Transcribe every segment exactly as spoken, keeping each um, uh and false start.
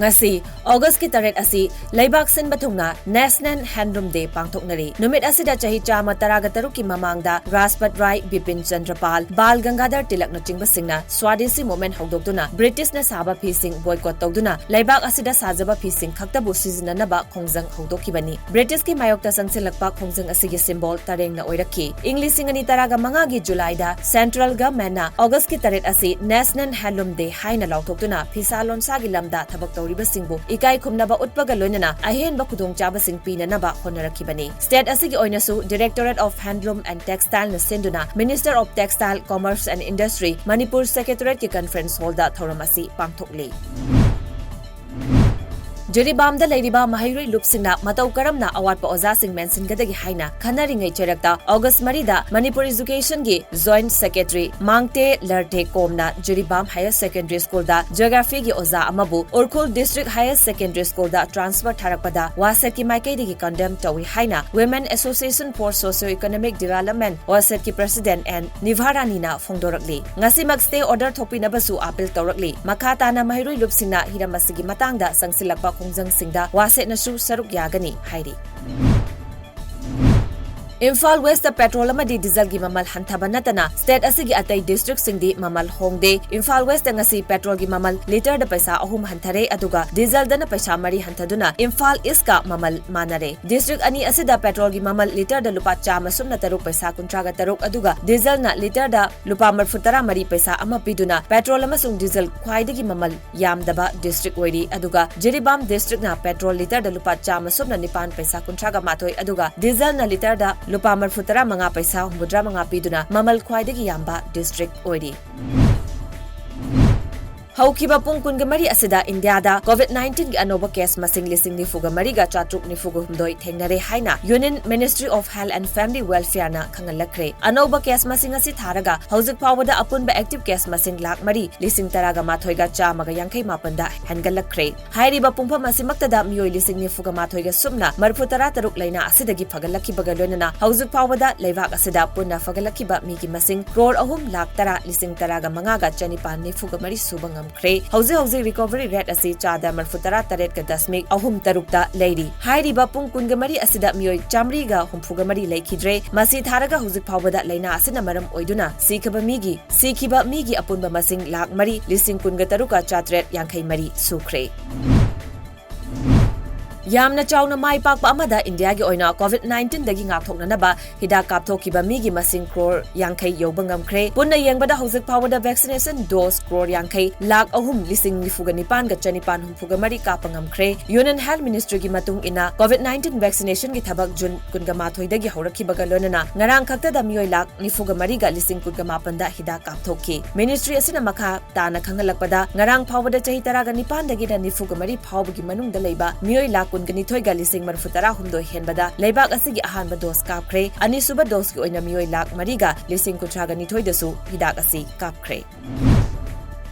ꯉꯁꯤ, ꯑꯣꯒꯁꯀꯤ ꯇꯔꯦꯠ ꯑꯁꯤ ꯂꯩꯕꯥꯛ ꯁꯤꯟꯕ ꯊꯨꯡꯅ National Handloom Day ꯄꯥꯡꯊꯣꯛꯅꯔꯤ꯫ ꯅꯨꯃꯤꯠ ꯑꯁꯤꯗ ꯆꯍꯤ ꯆꯥꯝꯃ ꯇꯔꯥꯒ ꯇꯔꯨꯛꯀꯤ ꯃꯃꯥꯡꯗ ꯔꯥꯖꯄꯠ ꯔꯥꯏ, ꯕꯤꯄꯤꯟ ꯆꯟꯗ꯭ꯔ ꯄꯥꯜ, ꯕꯥꯜ ꯒꯪꯒꯥꯙꯔ ꯇꯤꯂꯛꯅꯆꯤꯡꯕꯁꯤꯡꯅ Swadeshi Movement ꯍꯧꯗꯣꯛꯇꯨꯅ ꯕ꯭ꯔꯤꯇꯤꯁꯅ ꯁꯥꯕ ꯐꯤꯁꯤꯡ boycott ꯇꯧꯗꯨꯅ ꯂꯩꯕꯥꯛ ꯑꯁꯤꯗ ꯁꯥꯖꯕ ꯐꯤꯁꯤꯡ ꯈꯛꯇꯕꯨ ꯁꯤꯖꯤꯟꯅꯅꯕ ꯈꯣꯡꯖꯪ ꯍꯧꯗꯣꯛꯈꯤꯕꯅꯤ꯫ ꯕ꯭ꯔꯤꯇꯤꯁꯀꯤ ꯃꯥꯌꯣꯛꯇ ꯆꯪꯁꯤꯜꯂꯛꯄ ꯈꯣꯡꯖꯪ ꯑꯁꯤꯒꯤ symbol ꯇꯔꯦꯡꯅ ꯑꯣꯏꯔꯛꯈꯤ꯫ ꯏꯪ ꯂꯤꯁꯤꯡ ꯑꯅꯤ ꯇꯔꯥꯒ ꯃꯉꯥꯒꯤ ꯖꯨꯂꯥꯏꯗ central governmentꯅ ꯑꯣꯒꯁꯀꯤ ꯇꯔꯦꯠ ꯑꯁꯤ National Handloom Day ꯍꯥꯏꯅ ꯂꯥꯎꯊꯣꯛꯇꯨꯅ ꯐꯤꯁꯥ ꯂꯣꯟꯁꯥꯒꯤ ꯂꯝꯗ ꯊꯕꯛ ꯇꯧꯔꯤꯕꯁꯤꯡꯕꯨ ꯏꯀꯥꯏ ꯈꯨꯝꯅꯕ ꯎꯠꯄꯒ ꯂꯣꯏꯅꯅ ꯑꯍꯦꯟꯕ ꯈꯨꯗꯣꯡꯆꯥꯕꯁꯤꯡ ꯄꯤꯅꯅꯕ ꯍꯣꯠꯅꯔꯛꯈꯤꯕꯅꯤ꯫ State ꯑꯁꯤꯒꯤ ꯑꯣꯏꯅꯁꯨ Directorate of Handloom and Textileꯅ ꯁꯤꯟꯗꯨꯅ Minister of Textile, Commerce and Industry, Manipur Secretariatꯀꯤ conference hallꯗ ꯊꯧꯔꯝ ꯑꯁꯤ ꯄꯥꯡꯊꯣꯛꯂꯤ꯫ ꯖꯤꯔꯤꯕꯥꯝꯗ ꯂꯩꯔꯤꯕ ꯃꯍꯩꯔꯣꯏ ꯂꯨꯞꯁꯤꯡꯅ ꯃꯇꯧ ꯀꯔꯝꯅ ꯑꯋꯥꯠꯄ ꯑꯣꯖꯥꯁꯤꯡ ꯃꯦꯟꯁꯤꯟꯒꯗꯒꯦ ꯍꯥꯏꯅ ꯈꯟꯅꯔꯤꯉꯩ ꯆꯩꯔꯛꯇ ꯑꯣꯒꯁ ꯃꯔꯤꯗ ꯃꯅꯤꯄꯨꯔ Educationꯒꯤ Joint Secretary ꯃꯥꯡꯇꯦ ꯂꯔꯊꯦ ꯀꯣꯝꯅ ꯖꯤꯔꯤꯕꯥꯝ Higher Secondary Schoolꯗ Geographyꯒꯤ ꯑꯣꯖꯥ ꯑꯃꯕꯨ Ukhrul District Higher Secondary Schoolꯗ transfer ꯊꯥꯔꯛꯄꯗ ꯋꯥꯁꯦꯠꯀꯤ ꯃꯥꯏꯀꯩꯗꯒꯤ condemn ꯇꯧꯏ ꯍꯥꯏꯅ Women Association for Socio-Economic Development, ꯋꯥꯁꯦꯠꯀꯤ President ꯑꯦꯟ ꯅꯤꯚꯥꯔꯥꯅꯤꯅ ꯐꯣꯡꯗꯣꯔꯛꯂꯤ꯫ ꯉꯁꯤꯃꯛ stay order ꯊꯣꯛꯄꯤꯅꯕꯁꯨ appeal ꯇꯧꯔꯛꯂꯤ꯫ ꯃꯈꯥ ꯇꯥꯅ ꯃꯍꯩꯔꯣꯏ ꯂꯨꯞꯁꯤꯡꯅ ꯍꯤꯔꯝ ꯑꯁꯤꯒꯤ ꯃꯇꯥꯡꯗ ꯆꯪꯁꯤꯜꯂꯛꯄ ꯈꯣꯡꯖꯪꯁꯤꯡꯗ ꯋꯥꯁꯦꯠꯅꯁꯨ ꯁꯔꯨꯛ ꯌꯥꯒꯅꯤ ꯍꯥꯏꯔꯤ꯫ ꯏꯝꯐꯥꯜ Westꯇ petrol ꯑꯃꯗꯤ dieselꯒꯤ ꯃꯃꯜ ꯍꯟꯊꯕ ꯅꯠꯇꯅ state ꯑꯁꯤꯒꯤ ꯑꯇꯩ districtꯁꯤꯡꯗꯤ ꯃꯃꯜ ꯍꯣꯡꯗꯦ꯫ ꯏꯝꯐꯥꯜ Westꯇ ꯉꯁꯤ petrolꯒꯤ ꯃꯃꯜ literꯗ ꯄꯩꯁꯥ ꯑꯍꯨꯝ ꯍꯟꯊꯔꯦ, ꯑꯗꯨꯒ dieselꯗꯅ ꯄꯩꯁꯥ ꯃꯔꯤ ꯍꯟꯊꯗꯨꯅ ꯏꯝꯐꯥꯜ Eastꯀ ꯃꯃꯜ ꯃꯥꯟꯅꯔꯦ꯫ District ꯑꯅꯤ ꯑꯁꯤꯗ petrolꯒꯤ ꯃꯃꯜ literꯗ ꯂꯨꯄꯥ ꯆꯥꯝꯃ ꯁꯨꯞꯅ ꯇꯔꯨꯛ ꯄꯩꯁꯥ ꯀꯨꯟꯊ꯭ꯔꯥꯒ ꯇꯔꯨꯛ, ꯑꯗꯨꯒ dieselꯅ literꯗ ꯂꯨꯄꯥ ꯃꯔꯤꯐꯨ ꯇꯔꯥ ꯃꯔꯤ ꯄꯩꯁꯥ ꯑꯃ ꯄꯤꯗꯨꯅ petrol ꯑꯃꯁꯨꯡ diesel ꯈ꯭ꯋꯥꯏꯗꯒꯤ ꯃꯃꯜ ꯌꯥꯝꯗꯕ district ꯑꯣꯏꯔꯤ꯫ ꯑꯗꯨꯒ ꯖꯤꯔꯤꯕꯥꯝ districtꯅ petrol literꯗ ꯂꯨꯄꯥ ꯆꯥꯝꯃ ꯁꯨꯞꯅ ꯅꯤꯄꯥꯟ ꯄꯩꯁꯥ ꯀꯨꯟꯊ꯭ꯔꯥꯒ ꯃꯥꯊꯣꯏ, ꯑꯗꯨꯒ dieselꯅ literꯗ ꯂꯨꯄꯥ ꯃꯔꯤꯐꯨ ꯇꯔꯥ ꯃꯉꯥ ꯄꯩꯁꯥ ꯍꯨꯝꯐꯨꯇꯔꯥ ꯃꯉꯥ ꯄꯤꯗꯨꯅ ꯃꯃꯜ ꯈ꯭ꯋꯥꯏꯗꯒꯤ ꯌꯥꯝꯕ district ꯑꯣꯏꯔꯤ꯫ ꯍꯧꯈꯤꯕ ꯄꯨꯡ ꯀꯨꯟꯒ ꯃꯔꯤ ꯑꯁꯤꯗ ꯏꯟꯗꯤꯌꯥꯗ COVID nineteenꯒꯤ ꯑꯅꯧꯕ case ꯃꯁꯤꯡ ꯂꯤꯁꯤꯡ ꯅꯤꯐꯨꯒ ꯃꯔꯤꯒ ꯆꯥꯇ꯭ꯔꯨꯛ ꯅꯤꯐꯨꯒ ꯍꯨꯝꯗꯣꯏ ꯊꯦꯡꯅꯔꯦ ꯍꯥꯏꯅ Union Ministry of Health and Family Welfareꯅ ꯈꯪꯍꯜꯂꯛꯈ꯭ꯔꯦ꯫ ꯑꯅꯧꯕ case ꯃꯁꯤꯡ ꯑꯁꯤ ꯊꯥꯔꯒ ꯍꯧꯖꯤꯛ ꯐꯥꯎꯕꯗ ꯑꯄꯨꯟꯕ active case ꯃꯁꯤꯡ ꯂꯥꯈ ꯃꯔꯤ ꯂꯤꯁꯤꯡ ꯇꯔꯥꯒ ꯃꯥꯊꯣꯏꯒ ꯆꯥꯝꯃꯒ ꯌꯥꯡꯈꯩ ꯃꯥꯄꯟꯗ ꯍꯦꯟꯒꯠꯂꯛꯈ꯭ꯔꯦ꯫ ꯍꯥꯏꯔꯤꯕ ꯄꯨꯡꯐꯝ ꯑꯁꯤꯃꯛꯇꯗ ꯃꯤꯑꯣꯏ ꯂꯤꯁꯤꯡ ꯅꯤꯐꯨꯒ ꯃꯥꯊꯣꯏꯒ ꯁꯨꯞꯅ ꯃꯔꯤꯐꯨ ꯇꯔꯥ ꯇꯔꯨꯛ ꯂꯥꯏꯅꯥ ꯑꯁꯤꯗꯒꯤ ꯐꯒꯠꯂꯛꯈꯤꯕꯒ ꯂꯣꯏꯅꯅ ꯍꯧꯖꯤꯛ ꯐꯥꯎꯕꯗ ꯂꯩꯕꯥꯛ ꯑꯁꯤꯗ ꯄꯨꯟꯅ ꯐꯒꯠꯂꯛꯈꯤꯕ ꯃꯤꯒꯤ ꯃꯁꯤꯡ ꯀ꯭ꯔꯣꯔ ꯑꯍꯨꯝ ꯂꯥꯈ ꯇꯔꯥ ꯂꯤꯁꯤꯡ ꯇꯔꯥꯒ ꯃꯉꯥꯒ ꯆꯅꯤꯄꯥꯟ ꯅꯤꯐꯨꯒ ꯃꯔꯤ ꯁꯨꯕ ꯉꯝꯂꯦ꯫ ꯈ꯭ꯔꯦ꯫ ꯍꯧꯖꯤꯛ ꯍꯧꯖꯤꯛ recovery rate ꯑꯁꯤ ꯆꯥꯗ ꯃꯔꯤꯐꯨ ꯇꯔꯥ ꯇꯔꯦꯠꯀ ꯗꯁꯃꯤꯛ ꯑꯍꯨꯝ ꯇꯔꯨꯛꯇ ꯂꯩꯔꯤ꯫ ꯍꯥꯏꯔꯤꯕ ꯄꯨꯡ ꯀꯨꯟꯒ ꯃꯔꯤ ꯑꯁꯤꯗ ꯃꯤꯑꯣꯏ ꯆꯥꯃꯔꯤꯒ ꯍꯨꯝꯐꯨꯒ ꯃꯔꯤ ꯂꯩꯈꯤꯗ꯭ꯔꯦ꯫ ꯃꯁꯤ ꯊꯥꯔꯒ ꯍꯧꯖꯤꯛ ꯐꯥꯎꯕꯗ ꯂꯥꯏꯅꯥ ꯑꯁꯤꯅ ꯃꯔꯝ ꯑꯣꯏꯗꯨꯅ ꯁꯤꯈꯤꯕ ꯃꯤꯒꯤ, ꯁꯤꯈꯤꯕ ꯃꯤꯒꯤ ꯑꯄꯨꯟꯕ ꯃꯁꯤꯡ ꯂꯥꯈ ꯃꯔꯤ, ꯂꯤꯁꯤꯡ ꯀꯨꯟꯒ ꯇꯔꯨꯛꯀ ꯆꯥꯇ꯭ꯔꯦꯠ ꯌꯥꯡꯈꯩ ꯃꯔꯤ ꯁꯨꯈ꯭ꯔꯦ꯫ ꯌꯥꯝꯅ ꯆꯥꯎꯅ ꯃꯥꯏ ꯄꯥꯛꯄ ꯑꯃꯗ ꯏꯟꯗꯤꯌꯥꯒꯤ ꯑꯣꯏꯅ COVID nineteenꯗꯒꯤ ꯉꯥꯛꯊꯣꯛꯅꯅꯕ ꯍꯤꯗꯥꯛ ꯀꯥꯞꯊꯣꯛꯈꯤꯕ ꯃꯤꯒꯤ ꯃꯁꯤꯡ ꯀ꯭ꯔꯣꯔ ꯌꯥꯡꯈꯩ ꯌꯧꯕ ꯉꯝꯈ꯭ꯔꯦ꯫ ꯄꯨꯟꯅ ꯌꯦꯡꯕꯗ ꯍꯧꯖꯤꯛ ꯐꯥꯎꯕꯗ vaccination dose ꯀ꯭ꯔꯣꯔ ꯌꯥꯡꯈꯩ, ꯂꯥꯈ ꯑꯍꯨꯝ, ꯂꯤꯁꯤꯡ ꯅꯤꯐꯨꯒ ꯅꯤꯄꯥꯟꯒ ꯆꯅꯤꯄꯥꯟ ꯍꯨꯝꯐꯨꯒ ꯃꯔꯤ ꯀꯥꯞꯄ ꯉꯝꯈ꯭ꯔꯦ꯫ Union Health Ministryꯒꯤ ꯃꯇꯨꯡ ꯏꯟꯅ, COVID nineteen vaccinationꯒꯤ ꯊꯕꯛ ꯖꯨꯟ ꯀꯨꯟꯒ ꯃꯥꯊꯣꯏꯗꯒꯤ ꯍꯧꯔꯛꯈꯤꯕꯒ ꯂꯣꯏꯅꯅ ꯉꯔꯥꯡ ꯈꯛꯇꯗ ꯃꯤꯑꯣꯏ ꯂꯥꯈ ꯅꯤꯐꯨꯒ ꯃꯔꯤꯒ ꯂꯤꯁꯤꯡ ꯀꯨꯟꯒ ꯃꯥꯄꯟꯗ ꯍꯤꯗꯥꯛ ꯀꯥꯞꯊꯣꯛꯈꯤ꯫ Ministry ꯑꯁꯤꯅ ꯃꯈꯥ ꯇꯥꯅ ꯈꯪꯍꯜꯂꯛꯄꯗ, ꯉꯔꯥꯡ ꯐꯥꯎꯕꯗ ꯆꯍꯤ ꯇꯔꯥꯒ ꯅꯤꯄꯥꯟꯗꯒꯤꯅ ꯅꯤꯐꯨꯒ ꯃꯔꯤ ꯐꯥꯎꯕꯒꯤ ꯃꯅꯨꯡꯗ ꯂꯩꯕ ꯃꯤꯑꯣꯏ ꯂꯥꯈ ꯀꯨꯟꯒ ꯅꯤꯊꯣꯏꯒ ꯂꯤꯁꯤꯡ ꯃꯔꯤꯐꯨ ꯇꯔꯥ ꯍꯨꯝꯗꯣꯏ ꯍꯦꯟꯕꯗ ꯂꯩꯕꯥꯛ ꯑꯁꯤꯒꯤ ꯑꯍꯥꯟꯕ dose ꯀꯥꯞꯈ꯭ꯔꯦ꯫ ꯑꯅꯤꯁꯨꯕ doseꯀꯤ ꯑꯣꯏꯅ ꯃꯤꯑꯣꯏ ꯂꯥꯈ ꯃꯔꯤꯒ ꯂꯤꯁꯤꯡ ꯀꯨꯟꯊ꯭ꯔꯥꯒ ꯅꯤꯊꯣꯏꯗꯁꯨ ꯍꯤꯗꯥꯛ ꯑꯁꯤ ꯀꯥꯞꯈ꯭ꯔꯦ꯫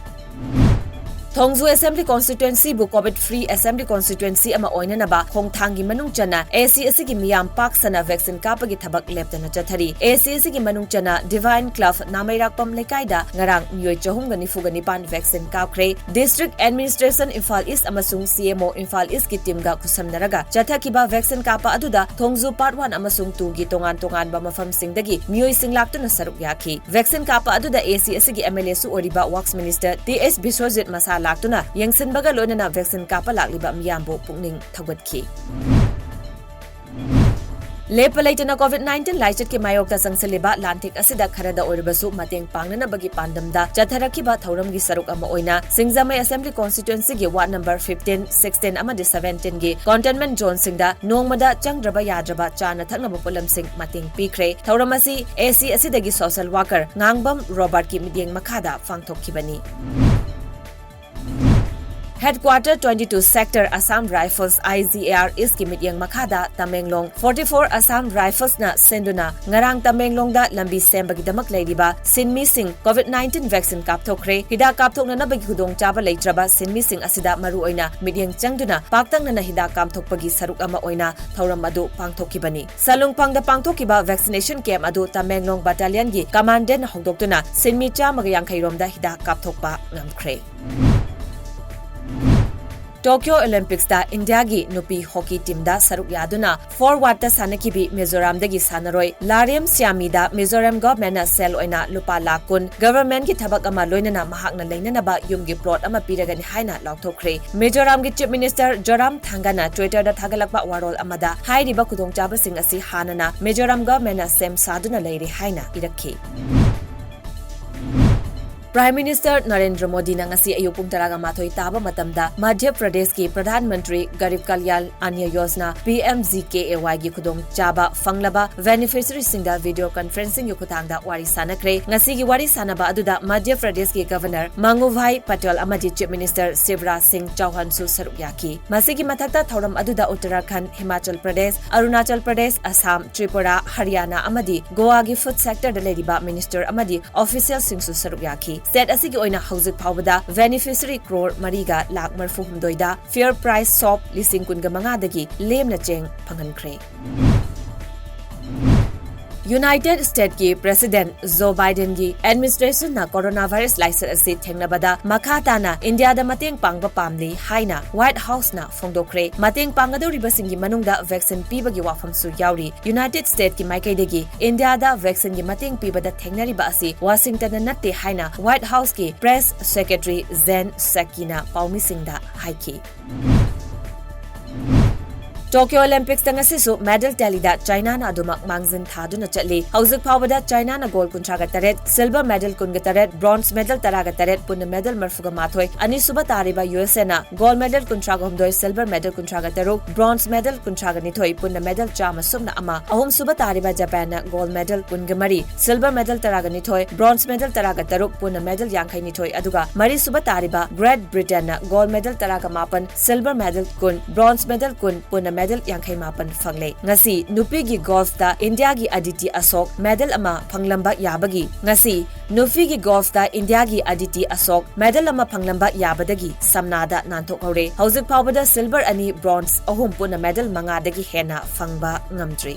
ꯊꯣꯡꯖꯨ Assembly Constituencyꯕꯨ COVID free Assembly Constituency ꯑꯃ ꯑꯣꯏꯅꯅꯕ ꯈꯣꯡꯊꯥꯡꯒꯤ ꯃꯅꯨꯡ ꯆꯟꯅ AC ꯑꯁꯤꯒꯤ ꯃꯤꯌꯥꯝ ꯄꯥꯛ ꯁꯟꯅ vaccine ꯀꯥꯞꯄꯒꯤ ꯊꯕꯛ ꯂꯦꯞꯇꯅ ꯆꯠꯊꯔꯤ꯫ AC ꯑꯁꯤꯒꯤ ꯃꯅꯨꯡ ꯆꯟꯅ Divine Club ꯅꯥꯃꯩꯔꯥꯛꯄꯝ ꯂꯩꯀꯥꯏꯗ ꯉꯔꯥꯡ ꯃꯤꯑꯣꯏ ꯆꯍꯨꯝꯒ ꯅꯤꯐꯨꯒ ꯅꯤꯄꯥꯟ vaccine ꯀꯥꯞꯈ꯭ꯔꯦ꯫ District Administration Imphal East ꯑꯃꯁꯨꯡ CMO Imphal Eastꯀꯤ teamꯒ ꯈꯨꯠꯁꯝꯅꯔꯒ ꯆꯠꯊꯈꯤꯕ vaccine ꯀꯥꯞꯄ ꯑꯗꯨꯗ ꯊꯣꯡꯖꯨ Part one ꯑꯃꯁꯨꯡ twoꯒꯤ ꯇꯣꯉꯥꯟ ꯇꯣꯉꯥꯟꯕ ꯃꯐꯝꯁꯤꯡꯗꯒꯤ ꯃꯤꯑꯣꯏꯁꯤꯡ ꯂꯥꯛꯇꯨꯅ ꯁꯔꯨꯛ ꯌꯥꯈꯤ꯫ Vaccine ꯀꯥꯞꯄ ꯑꯗꯨꯗ AC ꯑꯁꯤꯒꯤ MLAꯁꯨ ꯑꯣꯏꯔꯤꯕ Works Minister Th Biswajit ꯃꯁꯥ ꯂꯥꯛꯇꯨꯅ ꯌꯦꯡꯁꯤꯟꯕꯒ ꯂꯣꯏꯅꯅ vaccine ꯀꯥꯞꯄ ꯂꯥꯛꯂꯤꯕ ꯃꯤꯌꯥꯝꯕꯨ ꯄꯨꯛꯅꯤꯡ ꯊꯧꯒꯠꯈꯤ꯫ ꯂꯦꯞꯄ ꯂꯩꯇꯅ COVID nineteen ꯂꯥꯏꯆꯠꯀꯤ ꯃꯥꯌꯣꯛꯇ ꯆꯪꯁꯤꯜꯂꯤꯕ ꯂꯥꯟꯊꯦꯛ ꯑꯁꯤꯗ ꯈꯔꯗ ꯑꯣꯏꯔꯕꯁꯨ ꯃꯇꯦꯡ ꯄꯥꯡꯅꯅꯕꯒꯤ ꯄꯥꯟꯗꯝꯗ ꯆꯠꯊꯔꯛꯈꯤꯕ ꯊꯧꯔꯝꯒꯤ ꯁꯔꯨꯛ ꯑꯃ ꯑꯣꯏꯅ ꯁꯤꯡꯖꯃꯩ Assembly Constituencyꯒꯤ Ward number fifteen, sixteen ꯑꯃꯗꯤ seventeenꯒꯤ containment zoneꯁꯤꯡꯗ ꯅꯣꯡꯃꯗ ꯆꯪꯗ꯭ꯔꯕ ꯌꯥꯗ꯭ꯔꯕ ꯆꯥꯅ ꯊꯛꯅꯕ ꯄꯣꯠꯂꯝꯁꯤꯡ ꯃꯇꯦꯡ ꯄꯤꯈ꯭ꯔꯦ꯫ ꯊꯧꯔꯝ ꯑꯁꯤ AC ꯑꯁꯤꯗꯒꯤ social worker ꯉꯥꯡꯕꯝ ꯔꯣꯕꯥꯔꯠꯀꯤ ꯃꯤꯠꯌꯦꯡ ꯃꯈꯥꯗ ꯄꯥꯡꯊꯣꯛꯈꯤꯕꯅꯤ꯫ Headquarter twenty-two Sector Assam Rifles, I G A R East ꯀꯤ ꯃꯤꯠꯌꯦꯡ ꯃꯈꯥꯗ ꯇꯃꯦꯡꯂꯣꯡ forty-four Assam Rifles ꯅ ꯁꯤꯟꯗꯨꯅ ꯉꯔꯥꯡ ꯇꯃꯦꯡꯂꯣꯡꯗ ꯂꯝꯕꯤ ꯁꯦꯝꯕꯒꯤꯗꯃꯛ ꯂꯩꯔꯤꯕ ꯁꯤꯟꯃꯤꯁꯤꯡ COVID nineteen vaccine ꯀꯥꯞꯊꯣꯛꯈ꯭ꯔꯦ꯫ ꯍꯤꯗꯥꯛ ꯀꯥꯞꯊꯣꯛꯅꯅꯕꯒꯤ ꯈꯨꯗꯣꯡꯆꯥꯕ ꯂꯩꯇ꯭ꯔꯕ ꯁꯤꯟꯃꯤꯁꯤꯡ ꯑꯁꯤꯗ ꯃꯔꯨꯑꯣꯏꯅ ꯃꯤꯠꯌꯦꯡ ꯆꯪꯗꯨꯅ ꯄꯥꯛꯇꯛꯅꯅ ꯍꯤꯗꯥꯛ ꯀꯥꯞꯊꯣꯛꯄꯒꯤ ꯁꯔꯨꯛ ꯑꯃ ꯑꯣꯏꯅ ꯊꯧꯔꯝ ꯑꯗꯨ ꯄꯥꯡꯊꯣꯛꯈꯤꯕꯅꯤ꯫ ꯁꯂꯨꯡꯐꯪꯗ ꯄꯥꯡꯊꯣꯛꯈꯤꯕ vaccination camp ꯑꯗꯨ ꯇꯃꯦꯡꯂꯣꯡ battalionꯒꯤ commandantꯅ ꯍꯧꯗꯣꯛꯇꯨꯅ ꯁꯤꯟꯃꯤ ꯆꯥꯝꯃꯒ ꯌꯥꯡꯈꯩ ꯔꯣꯝꯗ ꯍꯤꯗꯥꯛ ꯀꯥꯞꯊꯣꯛꯄ ꯉꯝꯈ꯭ꯔꯦ꯫ Tokyo Olympicsꯇ ꯏꯟꯗꯤꯌꯥꯒꯤ ꯅꯨꯄꯤ hockey teamꯗ ꯁꯔꯨꯛ ꯌꯥꯗꯨꯅ forwardꯇ ꯁꯥꯟꯅꯈꯤꯕꯤ ꯃꯤꯖꯣꯔꯥꯝꯗꯒꯤ ꯁꯥꯟꯅꯔꯣꯏ ꯂꯥꯔꯦꯝ ꯁ꯭ꯌꯥꯃꯤꯗ ꯃꯤꯖꯣꯔꯥꯝ governmentꯅ ꯁꯦꯜ ꯑꯣꯏꯅ ꯂꯨꯄꯥ ꯂꯥꯈ ꯀꯨꯟ governmentꯀꯤ ꯊꯕꯛ ꯑꯃ ꯂꯣꯏꯅꯅ ꯃꯍꯥꯛꯅ ꯂꯩꯅꯅꯕ ꯌꯨꯝꯒꯤ plot ꯑꯃ ꯄꯤꯔꯒꯅꯤ ꯍꯥꯏꯅ ꯂꯥꯎꯊꯣꯛꯈ꯭ꯔꯦ꯫ ꯃꯤꯖꯣꯔꯥꯝꯒꯤ Chief Minister Zoramthanga ꯅ Twitterꯗ ꯊꯥꯒꯠꯂꯛꯄ ꯋꯥꯔꯣꯜ ꯑꯃꯗ ꯍꯥꯏꯔꯤꯕ ꯈꯨꯗꯣꯡꯆꯥꯕꯁꯤꯡ ꯑꯁꯤ ꯍꯥꯟꯅꯅ ꯃꯤꯖꯣꯔꯥꯝ governmentꯅ ꯁꯦꯝ ꯁꯥꯗꯨꯅ ꯂꯩꯔꯦ ꯍꯥꯏꯅ ꯏꯔꯛꯈꯤ꯫ Prime Minister ꯅꯔꯦꯟꯗ꯭ꯔ ꯃꯣꯗꯤꯅ ꯉꯁꯤ ꯑꯌꯨꯛ ꯄꯨꯡ ꯇꯔꯥꯒ ꯃꯥꯊꯣꯏ ꯇꯥꯕ ꯃꯇꯝꯗ ꯃꯙ꯭ꯌ ꯄ꯭ꯔꯗꯦꯁꯀꯤ Pradhan Mantri Garib Kalyan ꯑꯟꯅ Yojana, P M G K A Y ꯒꯤ ꯈꯨꯗꯣꯡꯆꯥꯕ ꯐꯪꯂꯕ beneficiaryꯁꯤꯡꯗ video conferencingꯒꯤ ꯈꯨꯠꯊꯥꯡꯗ ꯋꯥꯔꯤ ꯁꯥꯟꯅꯈ꯭ꯔꯦ꯫ ꯉꯁꯤꯒꯤ ꯋꯥꯔꯤ ꯁꯥꯟꯅꯕ ꯑꯗꯨꯗ ꯃꯙ꯭ꯌ ꯄ꯭ꯔꯗꯦꯁꯀꯤ Governor ꯃꯪꯒꯨꯚꯥꯏ ꯄꯇꯦꯜ ꯑꯃꯗꯤ Chief Minister ꯁꯤꯕꯔꯥꯖ ꯁꯤꯡ ꯆꯧꯍꯥꯟꯁꯨ ꯁꯔꯨꯛ ꯌꯥꯈꯤ꯫ ꯃꯁꯤꯒꯤ ꯃꯊꯛꯇ ꯊꯧꯔꯝ ꯑꯗꯨꯗ ꯎꯠꯇꯔꯥꯈꯟꯗ, ꯍꯤꯃꯥꯆꯜ ꯄ꯭ꯔꯗꯦꯁ, ꯑꯔꯨꯅꯥꯆꯜ ꯄ꯭ꯔꯗꯦꯁ, ꯑꯁꯥꯝ, ꯇ꯭ꯔꯤꯄꯨꯔꯥ, ꯍꯔꯤꯌꯥꯅꯥ ꯑꯃꯗꯤ ꯒꯣꯋꯥꯒꯤ food sectorꯗ ꯂꯩꯔꯤꯕ minister ꯑꯃꯗꯤ officialꯁꯤꯡꯁꯨ ꯁꯔꯨꯛ ꯌꯥꯈꯤ꯫ State ꯑꯁꯤꯒꯤ ꯑꯣꯏꯅ ꯍꯧꯖꯤꯛ ꯐꯥꯎꯕꯗ beneficiary ꯀ꯭ꯔꯣꯔ ꯃꯔꯤꯒ ꯂꯥꯈ ꯃꯔꯤꯐꯨ ꯍꯨꯝꯗꯣꯏꯗ fair price soap ꯂꯤꯁꯤꯡ ꯀꯨꯟꯒ ꯃꯉꯥꯗꯒꯤ ꯂꯦꯝꯅ ꯆꯦꯡ ꯐꯪꯍꯟꯈ꯭ꯔꯦ꯫ United Statesꯀꯤ President Joe Bidenꯒꯤ administrationꯅ coronavirus ꯂꯥꯏꯆꯠ ꯑꯁꯤ ꯊꯦꯡꯅꯕꯗ ꯃꯈꯥ ꯇꯥꯅ ꯏꯟꯗꯤꯌꯥꯗ ꯃꯇꯦꯡ ꯄꯥꯡꯕ ꯄꯥꯝꯂꯤ ꯍꯥꯏꯅ White Houseꯅ ꯐꯣꯡꯗꯣꯛꯈ꯭ꯔꯦ꯫ ꯃꯇꯦꯡ ꯄꯥꯡꯒꯗꯧꯔꯤꯕꯁꯤꯡꯒꯤ ꯃꯅꯨꯡꯗ vaccine ꯄꯤꯕꯒꯤ ꯋꯥꯐꯝꯁꯨ ꯌꯥꯎꯔꯤ꯫ United Statesꯀꯤ ꯃꯥꯏꯀꯩꯗꯒꯤ ꯏꯟꯗꯤꯌꯥꯗ vaccineꯒꯤ ꯃꯇꯦꯡ ꯄꯤꯕꯗ ꯊꯦꯡꯅꯔꯤꯕ ꯑꯁꯤ Washingtonꯅ ꯅꯠꯇꯦ ꯍꯥꯏꯅ White Houseꯀꯤ press secretary Jen Psakiꯅ ꯄꯥꯎꯃꯤꯁꯤꯡꯗ ꯍꯥꯏꯈꯤ꯫ Tokyo Olympics ꯇ ꯉꯁꯤꯁꯨ medal tally ꯗ China ꯅ ꯑꯗꯨꯃꯛ ꯃꯥꯡꯖꯤꯟ ꯊꯥꯗꯨꯅ ꯆꯠꯂꯤ꯫ ꯍꯧꯖꯤꯛ ꯐꯥꯎꯕꯗ China ꯅ gold ꯀꯨꯟꯊ꯭ꯔꯥꯒ ꯇꯔꯦꯠ, silver medal ꯀꯨꯟꯒ ꯇꯔꯦꯠ, bronze medal ꯇꯔꯥꯒ ꯇꯔꯦꯠ, ꯄꯨꯟꯅ medal ꯃꯔꯤꯐꯨꯒ ꯃꯥꯊꯣꯏ꯫ ꯑꯅꯤꯁꯨꯕ ꯇꯥꯔꯤꯕ U S A ꯅ gold medal ꯀꯨꯟꯊ꯭ꯔꯥꯒ ꯍꯨꯝꯗꯣꯏ, silver medal ꯀꯨꯟꯊ꯭ꯔꯥꯒ ꯇꯔꯨꯛ, bronze medal ꯀꯨꯟꯊ꯭ꯥꯒ ꯅꯤꯊꯣꯏ, ꯄꯨꯟꯅ medal ꯆꯥꯝꯃ ꯁꯨꯞꯅ ꯑꯃ꯫ ꯑꯍꯨꯝꯁꯨꯕ ꯇꯥꯔꯤꯕ Japan ꯅ gold medal ꯀꯨꯟꯒ ꯃꯔꯤ, silver medal ꯇꯔꯥꯒ ꯅꯤꯊꯣꯏ, bronze medal ꯇꯔꯥꯒ ꯇꯔꯨꯛ, ꯄꯨꯟꯅ medal ꯌꯥꯡꯈꯩ ꯅꯤꯊꯣꯏ, ꯑꯗꯨꯒ ꯃꯔꯤꯁꯨꯕ ꯇꯥꯔꯤꯕ Great Britain ꯅ gold medal ꯇꯔꯥꯒ ꯃꯥꯄꯟ, silver medal ꯀꯨꯟ, bronze medal ꯀꯨꯟ, ꯄꯨꯟꯅ medal ꯌꯥꯡꯈꯩ ꯃꯥꯄꯟ ꯐꯪꯂꯦ꯫ ꯉꯁꯤ ꯅꯨꯄꯤꯒꯤ golf ꯇ ꯏꯟꯗꯤꯌꯥꯒꯤ Aditi Ashok medal ꯑꯃ ꯐꯪꯂꯝꯕ ꯌꯥꯕꯒꯤ, ꯉꯁꯤ ꯅꯨꯄꯤꯒꯤ golf ꯇ ꯏꯟꯗꯤꯌꯥꯒꯤ Aditi Ashok medal ꯑꯃ ꯐꯪꯂꯝꯕ ꯌꯥꯕꯗꯒꯤ ꯁꯝꯅꯥꯗ ꯅꯥꯟꯊꯣꯛꯍꯧꯔꯦ꯫ ꯍꯧꯖꯤꯛ ꯐꯥꯎꯕꯗ silver ꯑꯅꯤ, bronze ꯑꯍꯨꯝ, ꯄꯨꯟꯅ medal ꯃꯉꯥꯗꯒꯤ ꯍꯦꯟꯅ ꯐꯪꯕ ꯉꯝꯗ꯭ꯔꯤ꯫